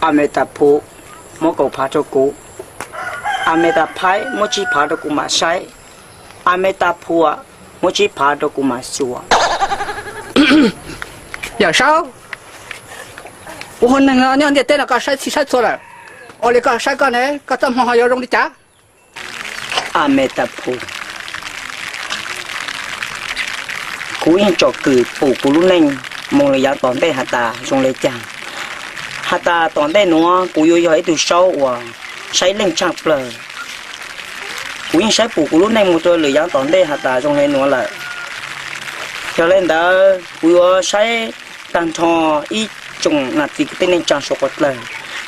A me tas phu, muab kaum phav rau kuv. A me tas phaib, muab tsib phav rau kuv mam saib. A me tas phua, muab tsib phav rau kuv mam xyuas. Yawm Saub, kuv hu neeg nyob ntiaj teb no koj saib txhij saib txhua lawm, ua li koj saib koj ne, koj txoj hmoo ho yuav zoo li cas? A me tas phu, kuv yeej tsom kwm pum kuv lub neej mus lawm yav tom ntej has tas zoo li cas. Has tas tom ntej nuav kuv yuav yog ib tug saub uas saib leej tshaj plawg. Kuv yeej saib pum kuv lub neej mus rau lwm yav tom ntej has tas zoo li nuav lawm. Yog li ntawd kuv yuav saib tag nrho ib tsoom nam txiv kwv tij neej tsaa suav quas dlawg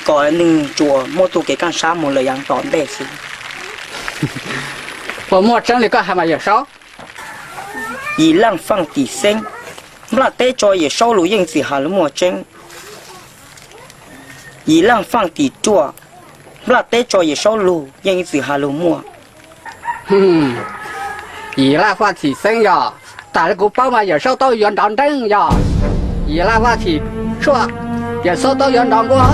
kom nwg tsuas muaj tug kev kaaj sab mus lawm yav tom ntej xwb. Puas muaj tseeb li koj has mas Yawm Saub? Yim laaj faaj tim xeeb, nplaj teb tso Yawm Saub lug yeej txwm has lug muaj tseeb. Yim laaj faaj tim ruaj, nplaj teb tso Yawm Saub lug yeej txwm has lug muaj. Yim laaj faaj tim xeeb yog, tas li kuv paub mas Yawm Saub tau yuav nrov nreeb yog. Yim laaj faaj tim tshuaj, Yawm Saub tau yuav nrov npua.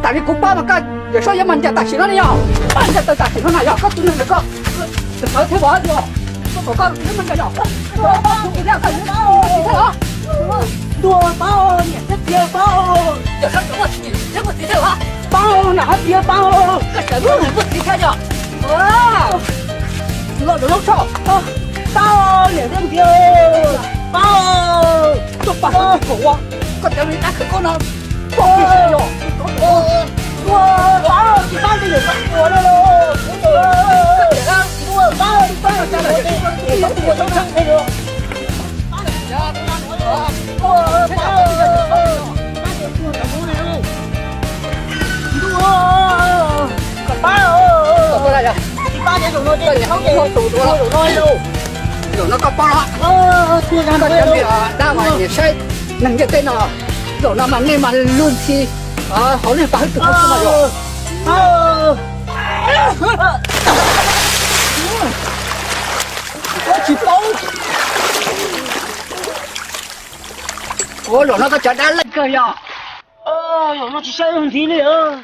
Tas li kuv paub mas koj Yawm Saub yuav mag ncaws tam sim no li yog. Mag ncaws tawm tam sim no na yog koj tus neeg ntawd koj sawv thiab vov yog, koj kom koj yuav mag ncaws yog. Koj yuav mag ncaws thiab los? Ntuj paub, niam thiab txiv paub. Yawm Saub tseem muaj niam thiab muaj txiv thiab los? Paub, niam thiab txiv paub. Koj sawv muaj niam muaj txiv thiab yog. Los rau lub tshoj. Paub, niam thiab txiv, paub. Tuaj pab koj, koj cov me dab khawv koob no. Paub, tsis paub li yawm txoj ua no los. Paub, paub, paub. Zaum no koj paub los, koj cov me dab uas nyiam saib neeg ntiaj teb no, zaum no mas nej mas luag ntxhi hauv nej pab hwj tus no xwb mas yog. Tsis paub. Ua zaum no koj cov dab leej kawg yog. Zaum no tsis saib luag ntxhi li os.